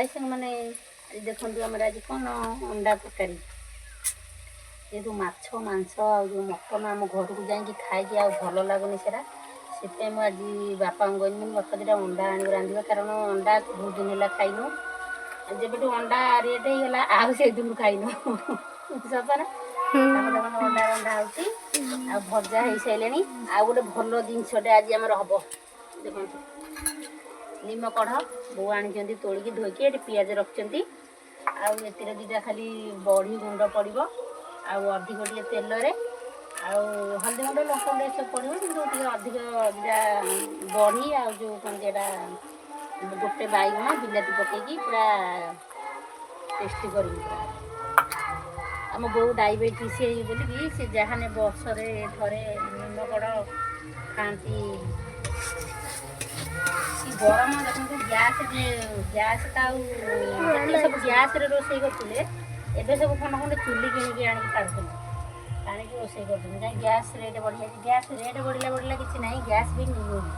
High ସାଙ୍ଗମାନେ, ଆଜି ଦେଖନ୍ତୁ ଆମର ଆଜି କ'ଣ ଅଣ୍ଡା ତରକାରୀ। ଯେହେତୁ ମାଛ, ମାଂସ ଆଉ ଯେଉଁ ମଟନ୍ ଆମ ଘରକୁ ଯାଇକି ଖାଇକି ଆଉ ଭଲ ଲାଗୁନି ସେଟା, ସେଥିପାଇଁ ମୁଁ ଆଜି ବାପାଙ୍କୁ କହିଲି, ମୁଁ ବାପା, ଦୁଇଟା ଅଣ୍ଡା ଆଣିକି ରାନ୍ଧିବା, କାରଣ ଅଣ୍ଡା ବହୁତ ଦିନ ହେଲା ଖାଇନୁ। ଯେବେଠୁ ଅଣ୍ଡା ରେଟ୍ ହେଇଗଲା, ଆଉ ସେଇଦିନୁ ଖାଇନୁ। ସତ ନା? ତାପରେ ଦେଖନ୍ତୁ, ଅଣ୍ଡା ରନ୍ଧା ହେଉଛି ଆଉ ଭଜା ହେଇସାରିଲାଣି। ଆଉ ଗୋଟେ ଭଲ ଜିନିଷଟେ ଆଜି ଆମର ହବ। ଦେଖନ୍ତୁ, ନିମ କଢ଼ ବୋଉ ଆଣିଛନ୍ତି ତୋଳିକି ଧୋଇକି, ଏଠି ପିଆଜ ରଖିଛନ୍ତି। ଆଉ ଏଥିରେ ଦୁଇଟା ଖାଲି ବଢ଼ି ଗୁଣ୍ଡ ପଡ଼ିବ ଆଉ ଅଧିକ ଟିକେ ତେଲରେ, ଆଉ ହଳଦୀ ଗୁଣ୍ଡ, ଲଙ୍କା ଗୁଣ୍ଡ ଏସବୁ ପଡ଼ିବ, କିନ୍ତୁ ଟିକେ ଅଧିକ ଦୁଇଟା ବଢ଼ି ଆଉ ଯେଉଁ କ'ଣ ଏଇଟା, ଗୋଟେ ବାଇଗଣ, ବିଲାତି ପକେଇକି ପୁରା ଟେଷ୍ଟି କରିବି ପୁରା। ଆମ ବୋଉ ଡାଇବେଟିସ୍ ହେଇ ବୋଲିକି ସେ ଯାହାନେ ବର୍ଷରେ ଥରେ ନିମ କଢ଼ ଖାଆନ୍ତି। କି ଗରମ ଦେଖନ୍ତୁ! ଗ୍ୟାସ୍ ଯେ ଗ୍ୟାସ୍ ତ ଆଉ ଯେତିକି ସବୁ ଗ୍ୟାସ୍ରେ ରୋଷେଇ କରୁଥିଲେ, ଏବେ ସବୁ ଖଣ୍ଡ ଖଣ୍ଡେ ଚୁଲି କିଣିକି ଆଣିକି କାଢୁଛନ୍ତି, ଆଣିକି ରୋଷେଇ କରୁଛନ୍ତି। କାହିଁ ଗ୍ୟାସ୍ ରେଟ୍ ବଢ଼ିଯାଇଛି। ଗ୍ୟାସ୍ ରେଟ୍ ବଢ଼ିଲା ବଢ଼ିଲା କିଛି ନାହିଁ, ଗ୍ୟାସ୍ ବି ମିଳୁନି।